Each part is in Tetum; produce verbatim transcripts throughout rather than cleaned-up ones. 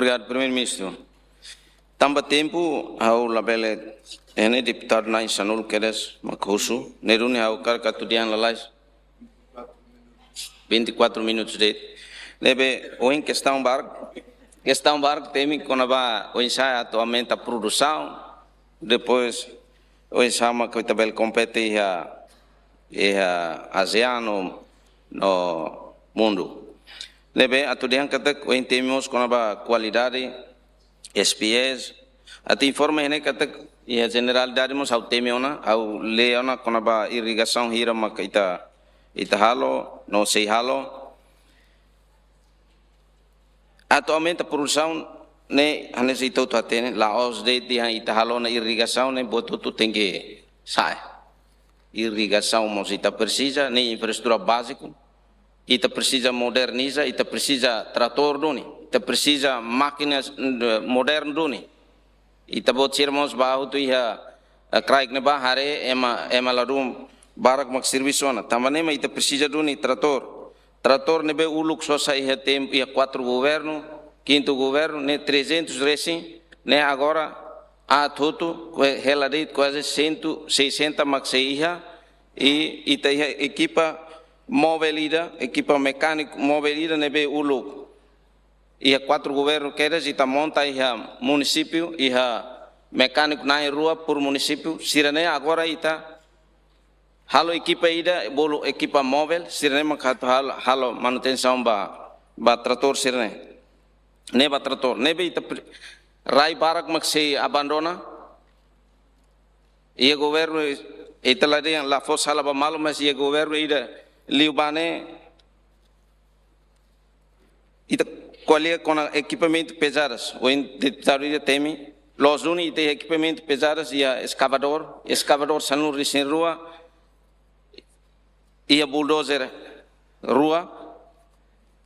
Obrigadu, Primeiru-Ministru. Tanba tempu, ha'u labele, ne'e deputadu na'in sanulu kedas mak husu, ne'e duni ha'u hakarak atu dehan lalais vinte e quatro minutos de'it. Ne'ebé, ohin kestaun barak, kestaun barak temi kona-ba oinsá atu aumenta produsaun, depois oinsá mak ita bele kompete iha, iha ASEAN no, no mundu. Ne'ebé atu dehan katak ohin temi mós kona-ba kualidade, S P S, atu informa iha ne'e katak iha jeneralidade mós ha'u temi ona, ha'u lee ona kona-ba irrigasaun hira mak ita, ita halo, no sei halo. Atu aumenta produsaun ne'e hanesan ita hotu hatene, la'ós de'it ita halo ona irrigasaun ne'e buat hotu tenke sa'e. Irrigasaun mós ita presiza, ne'e infraestrutura báziku, ita presiza moderniza, ita presiza tratór duni, ita presiza mákinas, eh, modernu duni. Ita-boot sira mós bá hotu iha, eh, kraik ne'ebá haree ema, ema ladún barak mak servisu ona. Tanba ne'e mak ita presiza duni tratór. Tratór ne'ebé uluk sosa iha tempu, iha kuatru governu, kintu governu, ne'e trezentus resin, ne'e agora aat hotu, kue-, hela de'it kuaze sentu sesenta mak sei iha, i ita iha ekipa móvel ida, ekipa mekániku móvel ida ne'ebé uluk iha kuatru governu kedas ita monta iha munisípiu, iha mekániku na'in rua por munisípiu, sira-ne'e agora ita halo ekipa ida, bolu ekipa móvel, sira-ne'e mak atu hal-, halo manutensaun ba, ba tratór sira-ne'e. Ne'e ba tratór, ne'ebé ita pri-, rai barak mak sei abandona. Iha governu, ita la dehan, la fó sala ba malu, mas iha governu ida liubá ne'e, ita ko'alia kona ekipamentu pezadas, ohin deputadu ida temi, loos duni ita iha ekipamentu pezadas, iha eskavadór, eskavadór sanulu resin rua, iha bulldozer rua,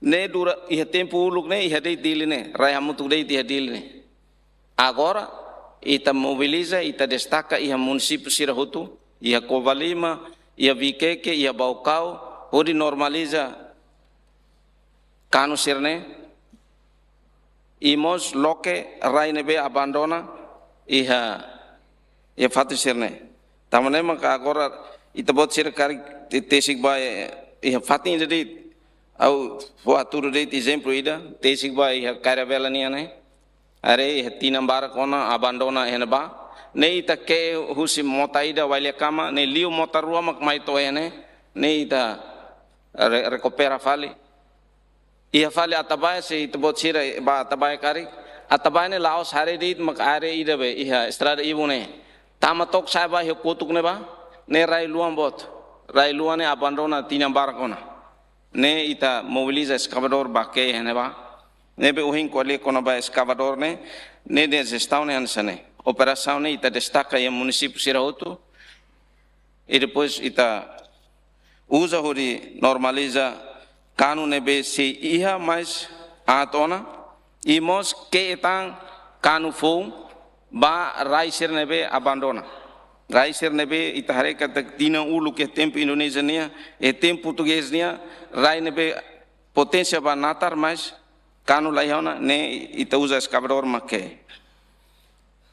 ne'e dura iha tempu uluk ne'e, iha de'it Dili ne'e, rai hamutuk de'it iha Dili ne'e. Agora, ita mobiliza, ita destaka iha munisípiu sira hotu, iha Covalima, iha Viqueque, iha Baucau, hodi normaliza kanu sira-ne'e, i mós loke rai ne'ebé abandona iha, iha fatin sira-ne'e. Tanba ne'e maka agora ita-boot sira karik te-, tesik ba, eh, iha fatin ida de'it, ha'u fó hatudu de'it ezemplu ida, tesik ba iha Cairabela nian ne'e, haree iha tinan barak ona abandona iha ne'ebá. Ne'e ita ke'e husi mota ida Wailia Kama, ne'e liu mota rua mak mai to'o iha ne'e, ne'e ita re-, rekupera fali. Iha fali Atabae, se ita-boot sira bá Atabae karik, Atabae ne'e la'ós haree de'it mak área ida be, iha estrada ibun ne'e. Tama took sa'e ba iha kotuk ne'ebá, ne'e rai-luan boot. Rai-luan ne'e abandona tinan barak ona. Ne'e ita mobiliza eskavadór bá ke'e iha ne'ebá. Ne'ebé ohin ko'alia kona-ba eskavadór ne'e, ne'e, ne'e jestaun ne'e hanesan ne'e. Operasaun ne'e ita destaka iha munisípiu sira hotu. I depois ita uza hodi normaliza kanu ne'ebé sei iha mais aat ona, i mós ke'e tan kanu foun ba rai sira ne'ebé abandona. Rai sira ne'ebé ita haree katak tinan uluk iha tempu Indonézia nian, iha tempu Portugés nian, rai ne'ebé poténsia ba natar, mas kanu la iha ona, ne'e ita uza eskavadór mak ke'e.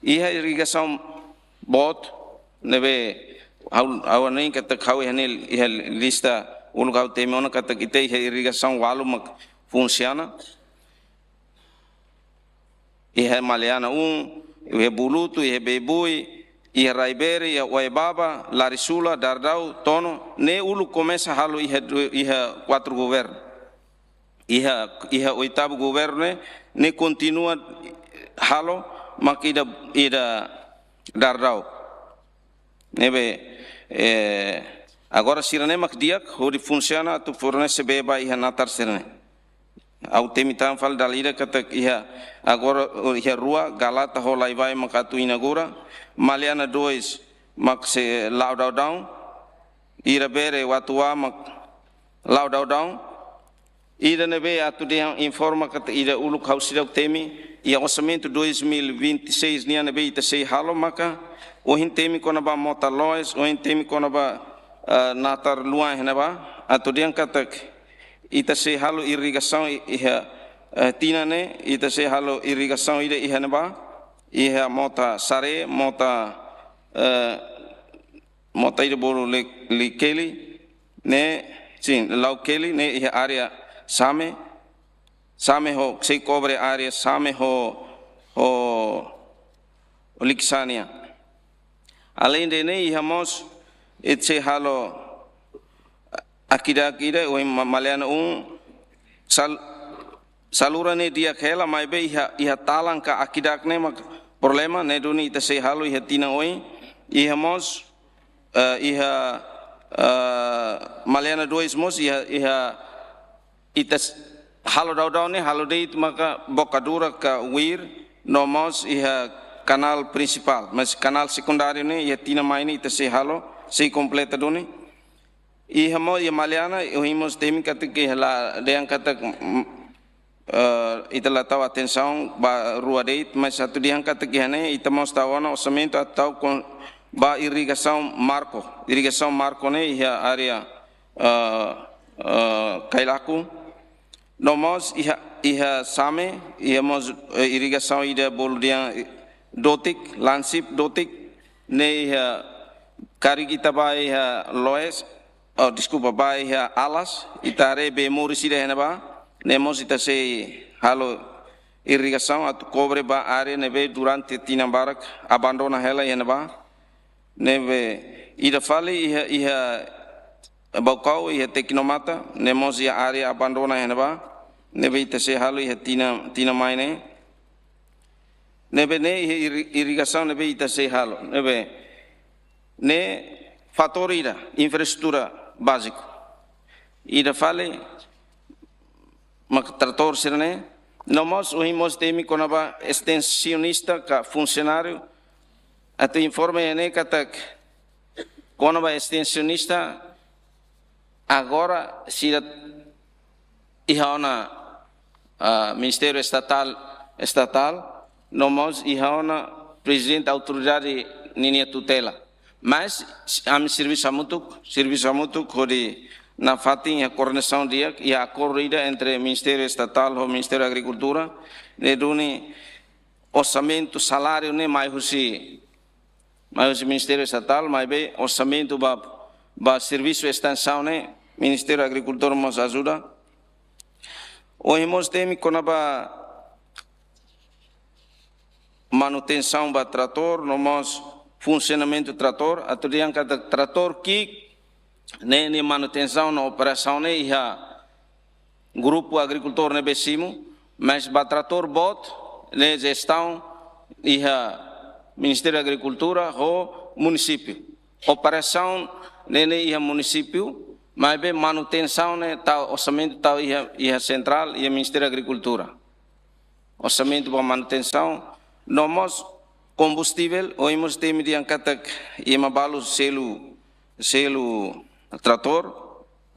Iha irrigasaun boot, ne'ebé ha'u, ha'u hanoin katak ha'u iha ne'e, iha lista uluk ha'u temi ona katak ita iha irrigasaun walu mak funsiona. Iha Maliana um, iha Bulutu, iha Bebui, iha Raiberi, iha Oebaba, Larisula, Dardau, Tono, ne'e uluk komesa halo iha du-, iha kuatru governu. Iha, iha oitavu governu ne'e, ne'e kontinua halo mak ida, ida Dardau. Ne'ebé, eh, agora sira-ne'e mak di'ak hodi funsiona atu fornese bee ba iha natar sira-ne'e. Ha'u temi tan fali dala ida katak iha agora, oh, iha rua Galata ho Laivai mak atu inaugura, Maliana dois mak sei la'o daudaun, Irabere Watuá mak la'o daudaun. Ida ne'ebé atu dehan informa katak ida uluk ha'u seidauk temi, iha orsamentu dois mil e vinte e seis nian ne'ebé ita sei halo maka, ohin temi kona-ba mota loos, ohin temi kona-ba, eh, natar luan iha ne'ebá, atu dehan katak ita sei halo irrigasaun i-, iha eh, tinan ne'e, ita sei halo irrigasaun ida iha ne'ebá, iha mota Saré, mota, eh, mota ida bolu Li-, Likeli, ne'e, sin, Laukeli, ne'e iha área Same, Same ho, sei kobre área Same ho, ho Likisá nian. Aleinde ne'e iha mós, ita sei halo Akidak ida, ohin Ma-, Maliana um, sal-, saluran ne'e di'ak hela, maibé iha, iha talan ka Akidak ne'e mak problema, ne'e duni ita sei halo iha tinan oin, iha mós, eh, iha, eh, Maliana dois mós, iha, iha ita s-, halo daudaun ne'e, halo de'it maka Bocadura ka Uir, no mós iha kanál prinsipál, mas kanál sekundáriu ne'e, iha tinan mai ne'e ita sei halo, sei kompleta duni. Iha mós, iha Maliana, ohin mós temi katak iha la, dehan katak, mm, eh, ita la tau atensaun ba rua de'it, mas atu dehan katak iha ne'e, ita mós tau ona orsamentu atu tau kon-, ba irrigasaun Marco. Irrigasaun Marco ne'e iha área, eh, eh, Kailaku. No mós iha, iha Same, iha mós, eh, irrigasaun ida bolu dehan, eh, Dotik, Lansip Dotik, ne'e iha karik ita bá iha Loes, oh, deskulpa, bá iha Alas, ita haree bee moris ida iha ne'ebá, ne'e mós ita sei halo irrigasaun atu kobre ba área ne'ebé durante tinan barak abandona hela iha ne'ebá. Ne'ebé ida fali iha, iha Baucau, iha Tecnomata, ne'e mós iha área abandona iha ne'ebá, ne'ebé ita sei halo iha tinan, tinan mai ne'e. Ne'ebé ne'e iha irri-, irrigasaun ne'ebé ita sei halo, ne'ebé ne'e fatór ida, infraestrutura báziku. Ida fali, mak tratór sira-ne'e, no mós, ohin mós temi kona-ba estensionista ka funsionáriu, atu informa iha ne'e katak kona-ba estensionista, agora sira iha ona, ah, Ministériu Estatál, Estatál, no mós iha ona Prezidente Autoridade ninia tutela. Mas, s-, ami servisu hamutuk, servisu hamutuk hodi nafatin iha koordenasaun di'ak, iha akordu ida entre Ministériu Estatál ho Ministériu Agrikultura, ne'e duni orsamentu saláriu ne'e mai husi, mai husi Ministériu Estatál, maibé orsamentu ba, ba servisu estensaun ne'e Ministériu Agrikultura mós ajuda. Ohin mós temi kona-ba manutensaun ba tratór, no mós funsionamentu tratór, atu dehan katak tratór ki'ik, ne'e, ne'e manutensaun no operasaun ne'e iha grupu agrikultór ne'ebé simu, mas ba tratór boot, ne'e jestaun iha Ministériu Agrikultura ho munisípiu. Operasaun ne'e, ne'e iha munisípiu, maibé manutensaun ne'e tau orsamentu tau iha, iha sentrál, iha Ministériu Agrikultura. Orsamentu ba manutensaun, no mós kombustivel, ohin mós temi dehan katak ema balu selu, selu tratór,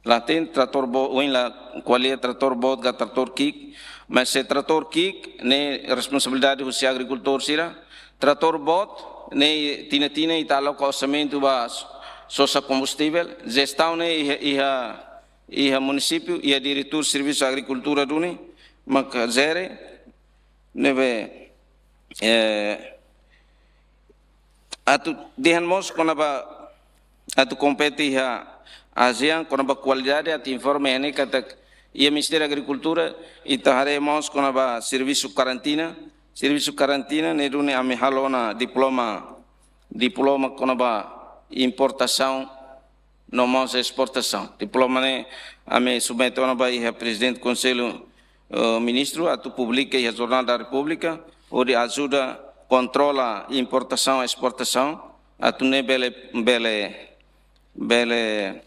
la hatene tratór boot, ohin la ko'alia tratór boot ka tratór ki'ik, mas se tratór ki'ik, ne'e responsabilidade husi agrikultór sira, tratór boot, ne'e tinan-tinan ita aloka orsamentu ba s-, sosa kombustivel, jestaun ne'e iha, iha, iha munisípiu, iha diretór servisu agrikultura duni, mak jere, ne'ebé, eh, atu dehan mós kona-ba atu kompete iha ASEAN kona-ba kualidade, atu informa iha ne'e katak iha Ministériu Agrikultura, ita haree mós kona-ba servisu karantina, servisu karantina ne'e duni ami halo ona diploma, diploma kona-ba importasaun no mós esportasaun. Diploma ne'e ami submete ona ba iha Prezidente Konsellu, eh, Ministru atu publika iha Jornál da Repúblika, hodi ajuda kontrola importasaun, esportasaun, atu nune'e bele, bele, bele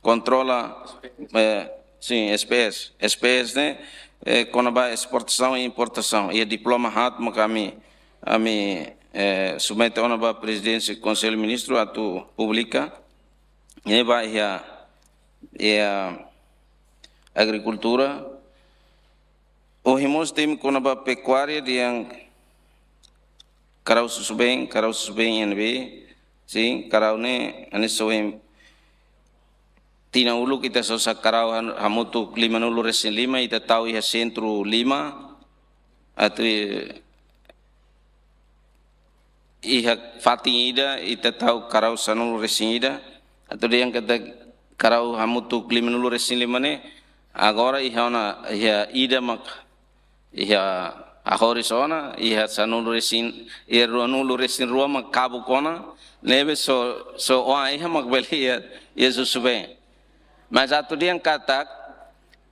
kontrola, eh, sin, S P S. S P S ne'e, eh, kona-ba esportasaun i importasaun. Iha diploma haat maka ami, ami, eh, submete ona ba Prezidénsia Konsellu Ministru atu publika. Ne'e ba iha, iha agrikultura. Ohin mós temi kona-ba pekuária dehan Karau Susubeen, Karau Susubeen N B, sin, Karau ne'e, hanesan ohin tinan uluk ita sosa karau han-, hamutuk limanulu-resin-lima, ita tau iha sentru lima, atu i-, iha fatin ida, ita tau karau sanulu-resin-ida, atu dehan katak karau hamutuk limanulu-resin-lima ne'e, agora iha ona, iha ida mak, iha ahoris ona, iha sanulu-resin, iha ruanulu-resin-rua mak kabuk ona, ne'ebé só, só oan iha mak bele iha, iha susubeen. Mas atu dehan katak,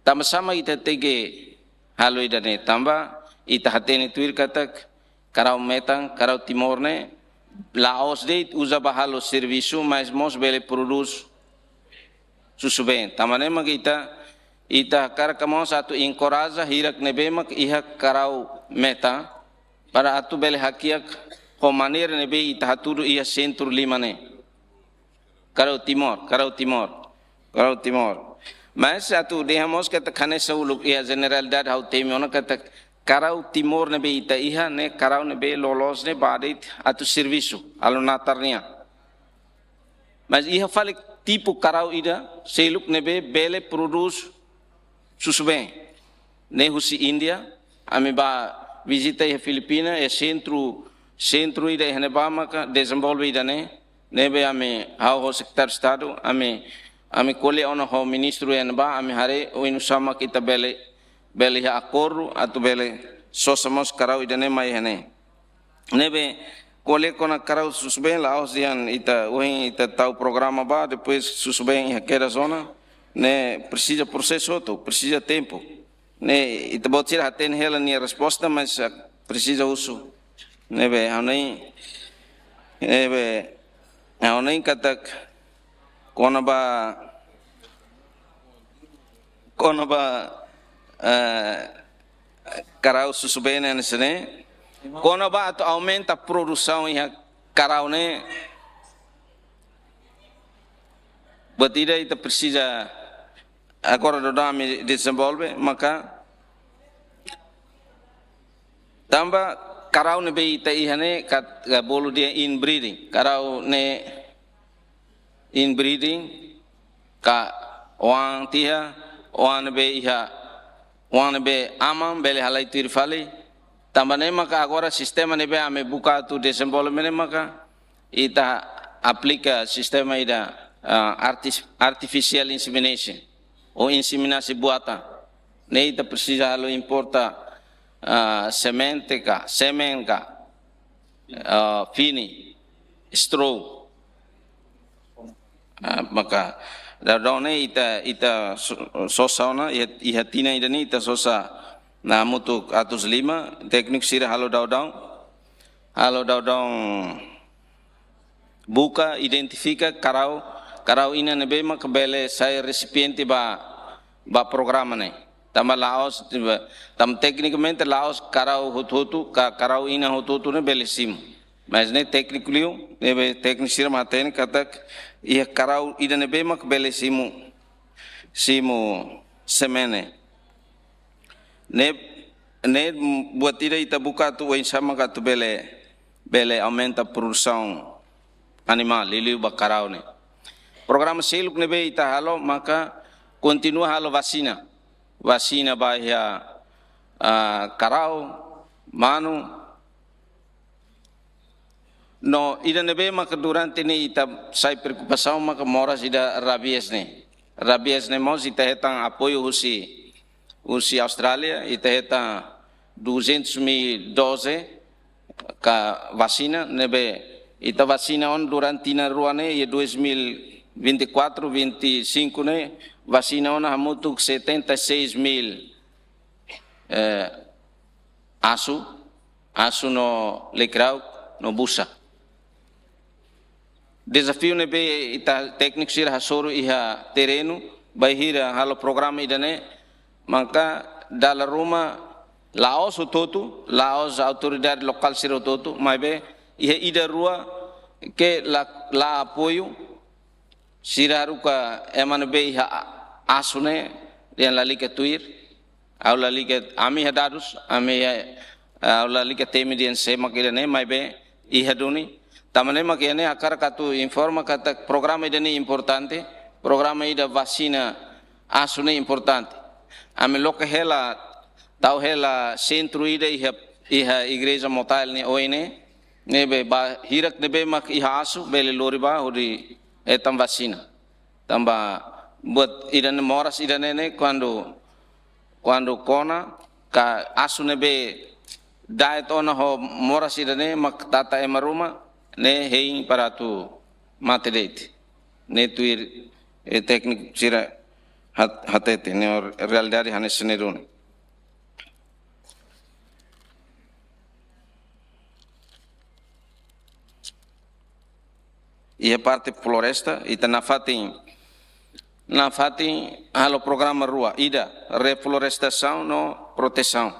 tanbasá mak ita tenke halo ida-ne'e, tanba ita hatene tuir katak, karau metan, karau Timor ne'e, la'ós de'it uza ba halo servisu, mas mós bele prodús susubeen. Tanba ne'e mak ita, ita hakarak mós atu enkoraja hirak ne'ebé mak iha karau metan, para atu bele hakiak ho maneira ne'ebé ita hatudu iha sentru lima ne'e. Karau Timor, karau Timor, karau Timor. Mas atu dehan mós katak hanesan uluk iha jeneralidade ha'u temi ona katak karau Timor ne'ebé ita iha ne'e karau ne'ebé loloos ne'e ba de'it atu servisu, halo natar nian. Mas iha fali tipu karau ida seluk ne'ebé bele prodús susubeen. Ne'e husi Índia, ami bá vizita iha Filipina, iha sentru, sentru ida iha ne'ebá maka dezenvolve ida-ne'e, ne'ebé ami ha'u ho Sekretáriu Estadu, ami, ami ko'alia ona ho ministru iha ne'ebá, ami haree oinsá mak ita bele, bele iha akordu, atu bele sosa mós karau ida-ne'e mai iha ne'e. Ne'ebé ko'alia kona-ba karau susubeen la'ós dehan ita, ohin ita tau programa ba, depois susubeen iha kedas ona, ne'e presiza prosesu hotu, presiza tempu. Ne'e ita-boot sira hatene hela nia resposta, mas, ah, presiza husu. Ne'ebé, ha'u hanoin, ne'ebé, ha'u hanoin katak, kona-ba, kona-ba, eh, karau susubeen ne'e sene. Kona-ba atu aumenta produsaun iha karau ne'e. Buat ida ita presiza agora daudaun ami dezenvolve, maka tanba karau ne'ebé ita iha ne'e kat-, ka bolu dehan inbreeding. Karau ne'e inbreeding ka oan tiha, oan ne'ebé iha, oan ne'ebé aman bele halai tuir fali. Tanba ne'e maka agora sistema ne'ebé ami buka atu dezenvolve ne'e maka ita aplika sistema ida, ah, artis-, artificial insemination, ou inseminasi buatan. Ne'e ita presiza halo importa, ah, semente ka, semen ka, ah, fini, straw. Ah, maka, daudaun ne'e ita, ita so-, sosa ona, iha, iha tinan ida-ne'e ita sosa hamutuk atus lima, tékniku sira halo daudaun, halo daudaun buka, identifika karau, karau inan ne'ebé maka bele sai resipiente ba, ba programa ne'e. Tanba la'ós, tanba teknikamente la'ós karau hotu-hotu, ka karau inan hotu-hotu ne'e bele simu. Mas ne'e tékniku liu, ne'ebé tékniku sira mak hatene katak iha karau ida ne'ebé mak bele simu, simu semene. Ne'e, ne'e buat ida ita buka atu oinsá maka atu bele, bele aumenta produsaun animál, liuliu ba karau ne'e. Programa seluk ne'ebé ita halo maka kontinua halo vasina. Vasina ba iha, ah, karau, manu. No ida ne'ebé maka durante ne'e ita sai preokupasaun maka moras ida rabies ne'e. Rabies ne'e mós ita hetan apoiu husi, husi Austrália, ita hetan duzentos mil dose ka vasina, ne'ebé ita vasina ona durante tinan rua ne'e, iha dois mil vinte e quatro, vinte e cinco ne'e, vasina ona hamutuk setenta e seis mil, eh, asu, asu no lekirauk no busa. Dezafiu ne'ebé ita tékniku sira hasoru iha terrenu, bainhira halo programa ida-ne'e, maka dala ruma la'ós hotu-hotu, la'ós autoridade lokál sira hotu-hotu, maibé iha ida rua ke la, la apoiu, sira haruka ema ne'ebé iha a-, asu ne'e, dehan lalika tuir, ha'u lalika, ami iha dadus, ami iha, ha'u lalika temi dehan sé mak ida-ne'e, maibé iha duni. Tanba ne'e mak ita hakarak atu informa katak programa ida-ne'e importante, programa ida vasina asu ne'e importante. Ami loke hela, tau hela sentru ida iha, iha igreja Motael ne'e oin ne'e, ne'ebé ba hirak ne'ebé mak iha asu bele lori ba hodi hetan vasina. Tanba buat ida-ne'e, moras ida-ne'e ne'e kuandu, kuandu kona ka asu ne'ebé da'et ona ho moras ida-ne'e mak tata ema ruma ne'e hein para atu mate de'it. Ne'e tuir, eh, tékniku sira hat-, hatete, ne'e realidade hanesan ne'e duni. Iha parte floresta, ita nafatin, nafatin halo programa rua, ida, reflorestasaun no protesaun.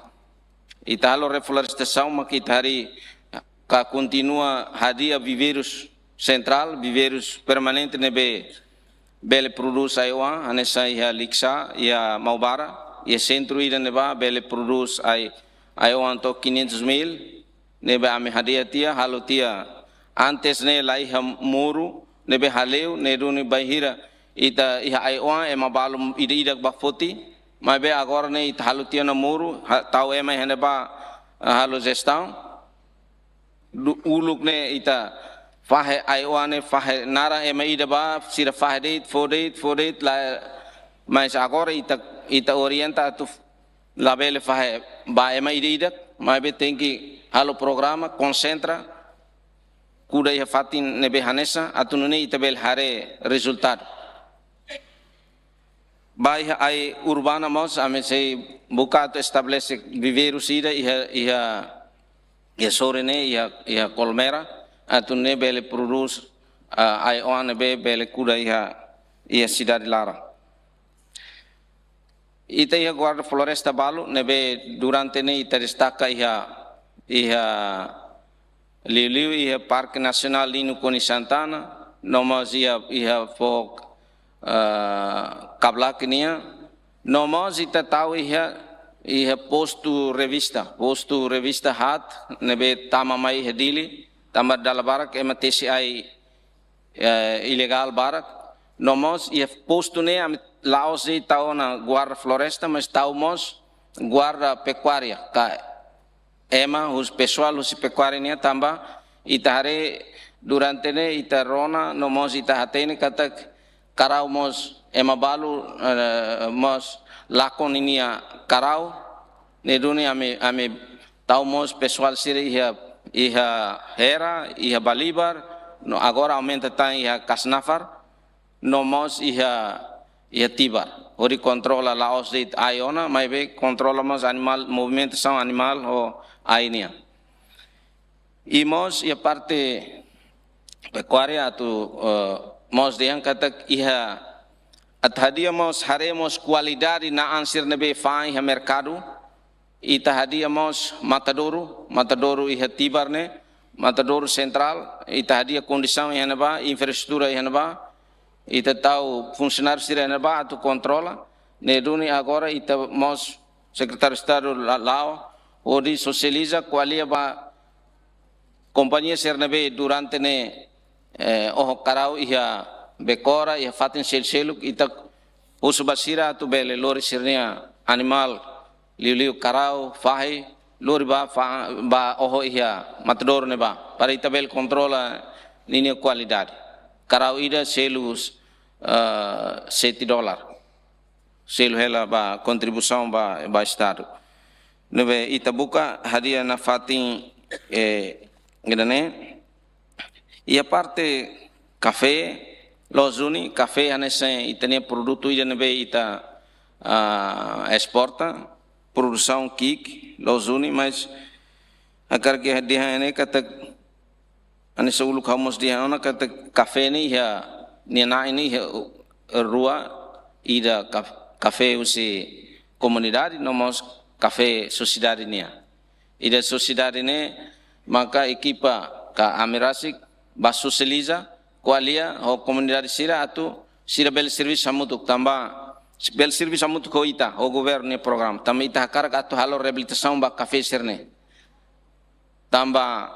Ita halo reflorestasaun mak ita harii ka kontinua hadi'a viveirus sentrál, viveirus permanente ne'ebé bele prodús ai-oan, hanesan iha Likisá, iha Maubara, iha sentru ida ne'ebá bele prodús ai, ai-oan to'o quinhentos mil, ne'ebé ami hadi'a tiha, halo tiha antes ne'e la iha muru, ne'ebé hale'u, ne'e duni bainhira ita iha ai-oan ema balu ida-idak bá foti, maibé agora ne'e ita halo tiha ona muru, ha-, tau ema iha ne'ebá, ah, halo jestaun. Du-, uluk ne'e ita fahe ai-oan ne'e fahe naran ema ida bá, sira fahe de'it, fó de'it, fó de'it, la, mas agora ita, ita orienta atu labele fahe ba ema ida-idak, maibé tenke halo programa, konsentra, kuda iha fatin ne'ebé hanesan, atu nune'e ita bele haree rezultadu. Ba iha área urbana mós, ami sei buka atu estabelese viveirus ida iha, iha, iha sorin ne'e, iha, iha Colmera, atu nune'e bele prodús, ah, ai-oan ne'ebé bele kuda iha, iha sidade laran. Ita iha guarda floresta balu, ne'ebé durante ne'e ita destaka iha, iha liuliu iha Parke Nasionál Nino Konis Santana, no mós iha, iha foho, ah, Kablak nian, no mós ita tau iha, iha postu revista, postu revista haat, ne'ebé tama mai iha Dili, tanba dala barak ema tesi ai, eh, ilegál barak, no mós iha postu ne'e ami la'ós de'it tau ona guarda floresta, mas tau mós guarda pekuária, ka ema husi pesoál husi pekuária nian tanba ita haree durante ne'e ita rona no mós ita hatene katak karau mós ema balu, eh, mós lakon ninia karau, ne'e duni ami, ami tau mós pesoál sira iha, iha Hera, iha Balibar, no agora aumenta tan iha Kasnafar, no mós iha, iha Tibar. Hodi kontrola la'ós de'it ai ona, maibé kontrola mós animál, movimentasaun animál ho ai nian. I mós iha parte pekuária atu, eh, mós dehan katak iha atu hadi'a mós haree mós kualidade na'an sira ne'ebé fa'an iha merkadu, ita hadi'a mós matadouro, matadouro iha Tibar ne'e, matadouro sentrál, ita hadi'a kondisaun iha ne'ebá, infraestrutura iha ne'ebá, ita tau funsionáriu sira iha ne'ebá atu kontrola, ne'e duni agora ita mós Sekretáriu Estadu la-, la'o, hodi sosializa ko'alia ba kompañia sira ne'ebé durante ne'e, eh, oho karau iha Bekora, iha fatin selu-seluk, ita husu ba sira atu bele lori sira-nia animál, liuliu karau, fahi, lori ba fa-, ba oho iha matadouro ne'ebá, para ita bele kontrola ninia kualidade. Karau ida selu, eh, sete dólar. Selu hela ba kontribuisaun ba, ba Estadu. Ne'ebé ita buka hadi'a nafatin, eh, ida-ne'e. Iha parte kafé, loos duni, kafé hanesan ita-nia produtu ida ne'ebé ita, ah, esporta, produsaun ki'ik, loos duni, mas hakarak dehan ne'e katak hanesan uluk ha'u mós dehan ona katak kafé ne'e iha, nia na'in ne'e iha, eh, rua, ida kaf-, kafé husi komunidade, no mós kafé sosiedade nian. Ida sosiedade ne'e maka ekipa ka ami rasik bá sosializa, ko'alia ho komunidade sira atu sira bele servisu hamutuk tanba, bele servisu hamutuk ho ita, ho governu nia programa. Tanba ita hakarak atu halo reabilitasaun ba kafé sira-ne'e. Tanba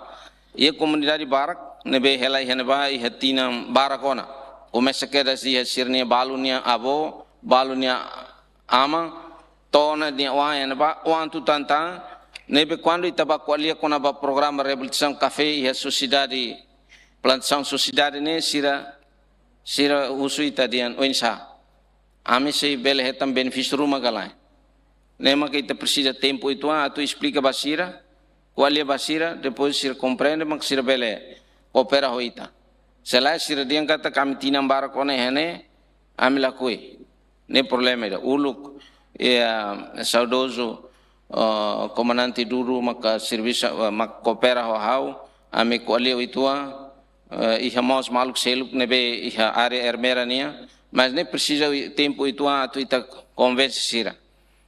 iha komunidade barak ne'ebé hela iha ne'ebá iha tinan barak ona. Komesa kedas iha sira-nia balu nia avó, balu nia aman, to'o ona nia oan, iha ne'ebá oan tutan tan, ne'ebé kuandu ita bá ko'alia kona-ba programa reabilitasaun kafé iha sosiedade, plantasaun sosiedade ne'e sira, sira husu ita dehan oinsá. Ami sei bele hetan benefísiu ruma ka lae. Ne'e maka ita presiza tempu uitoan atu esplika ba sira, ko'alia ba sira, depois sira komprende, maka sira bele koopera ho ita. Se lae sira dehan katak ami tinan barak ona iha ne'e, ami lakohi. Ne'e problema ida. Uluk, iha saudozu, eh, komandante Dudu maka servisu, eh, maka koopera ho ha'u, ami ko'alia uitoan, eh, iha mós maluk seluk ne'ebé iha área Ermera nian, mas ne'e presiza ui-, tempu uitoan atu ita konvense sira.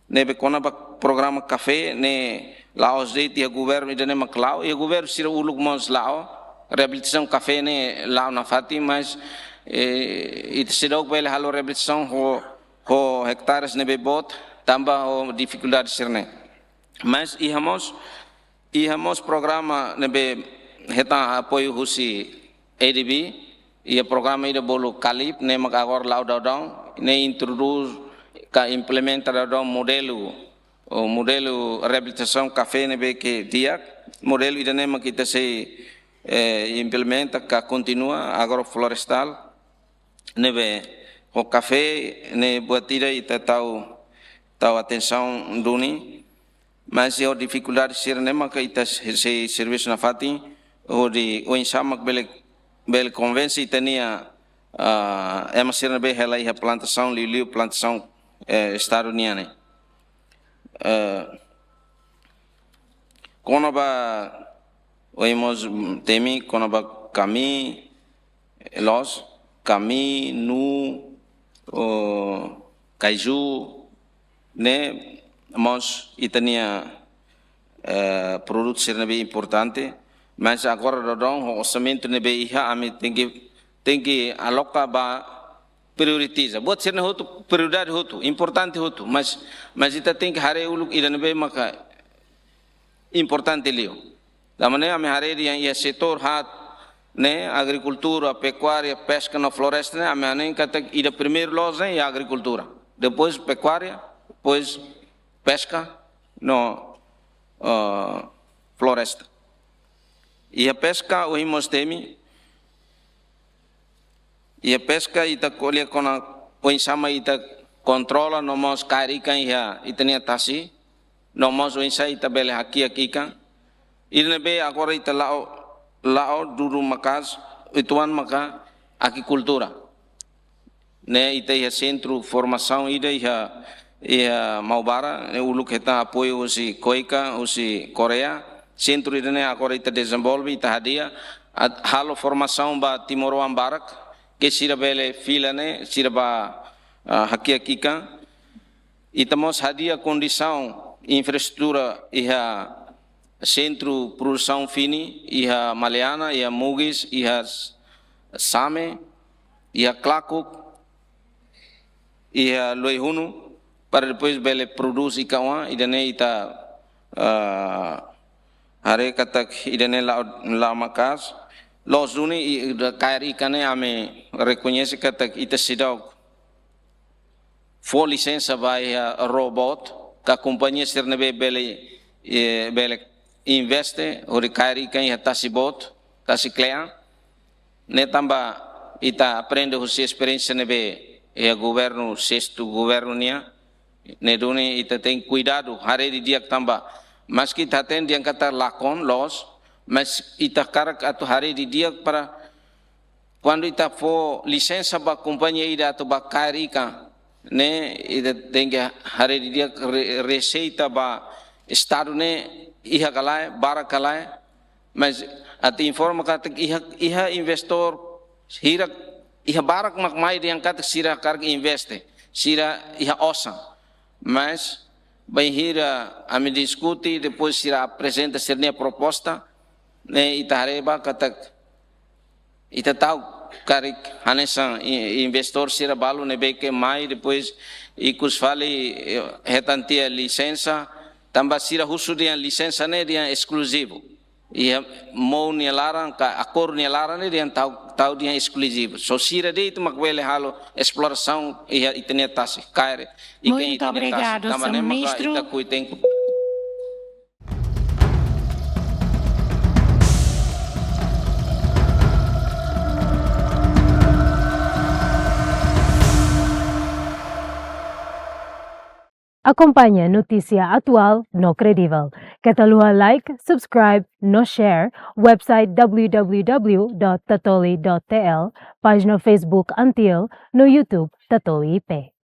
Ne'ebé kona-ba programa kafé ne'e la'ós de'it iha governu ida-ne'e mak la'o, iha governu sira uluk mós la'o, reabilitasaun kafé ne'e la'o nafatin, mas, eh, ita seidauk bele halo reabilitasaun ho, ho ektares ne'ebé boot, tanba ho difikuldade sira-ne'e. Mas iha mós, iha mós programa ne'ebé hetan apoiu husi A D B, iha programa ida bolu KALIP, ne'e maka agora la'o daudaun, ne'e introdús ka implementa daudaun modelu, ou modelu reabilitasaun kafé ne'ebé ke di'ak, modelu ida-ne'e maka ita sei, eh, implementa ka kontinua agroflorestál, ne'ebé ho kafé ne'e buat ida ita tau, tau atensaun duni, mas iha difikuldade sira-ne'e maka ita se-, sei servisu nafatin, hodi oinsá mak bele, bele konvense ita-nia, ah, ema sira ne'ebé hela iha plantasaun, liuliu plantasaun, eh, Estadu nian ne'e. Eh, kona-ba, ohin mós temi kona-ba kami, loos, kami, nu, o, kaiju, ne'e mós ita-nia, eh, produtu sira ne'ebé importante, mas agora daudaun ho orsamentu ne'ebé iha ami tenke, tenke aloka ba prioritiza. Buat sira-ne'e hotu, prioridade hotu, importante hotu, mas, mas ita tenke haree uluk ida ne'ebé maka importante liu. Tanba ne'e ami haree dehan iha setór haat ne'e, agrikultura, pekuária, peska no floresta ne'e, ami hanoin katak ida primeiru loos ne'e iha agrikultura. Depois pekuária, depois peska no, eh, floresta. Iha peska, ohin mós temi, iha peska ita ko'alia kona oinsá mak ita kontrola no mós kaer ikan iha ita-nia tasi, no mós oinsá ita bele hakiak ikan. Ida ne'ebé agora ita la'o, la'o dudu maka'as, uitoan maka akikultura. Ne'e ita iha sentru formasaun ida iha, iha Maubara, ne'e uluk hetan apoiu husi KOICA, husi Koreia. Sentru ida-ne'e agora ita dezenvolve, ita hadi'a, atu halo formasaun ba timoroan barak, ke sira bele fila ne'e, sira bá, ah, hakiak ikan. Ita mós hadi'a kondisaun infraestrutura iha sentru produsaun fini, iha Maliana, iha Mugis, iha S-, Same, iha Klakuk, iha Luehunu, para depois bele prodús ikan oan, ida-ne'e ita, ah, haree katak ida-ne'e la'o, la'o maka'as. Loos duni i-, ida kaer ikan ne'e ami rekoñese katak ita seidauk fó lisensa ba iha rowboat, ka kompañia sira ne'ebé bele, eh, bele investe, hodi kaer ikan iha tasi boot, tasi kle'an. Ne'e tanba ita aprende husi esperiénsia ne'ebé iha governu, sestu governu nian, ne'e duni ita tenke kuidadu, haree didi'ak tanba. Maski ita hatene dehan katak lakon, loos, mas ita hakarak atu haree didi'ak para kuandu ita fó lisensa ba kompañia ida atu bá kaer ikan, ne'e ita tenke haree didi'ak re-, reseita ba Estadu ne'e iha ka lae, barak ka lae, mas atu informa katak iha, iha investór hirak, iha barak mak mai dehan katak sira hakarak investe, sira iha osan. Mas bainhira ami diskute, depois sira aprezenta sira-nia proposta, ne'e ita haree ba katak ita ta'uk karik hanesan i-, investór sira balu ne'ebé ke mai, depois ikus fali, eh, hetan tiha lisensa, tanba sira husu dehan lisensa ne'e dehan eskluzivu. Iha MOU nia laran, ka akordu nia laran ne'e dehan ta'uk tau dehan eskluzivu. Só sira de'it mak bele halo esplorasaun iha ita-nia tasi, kaer ikan iha ita-nia tasi. Muito obrigado, senhor ministro. Tanba ne'e maka ita ko'alia tenke akompaña notísia atuál no kredivel. Keta haluha like, subscribe no share website w w w dot tatoli dot t l, pájina Facebook ANTIL no YouTube Tatoli I P.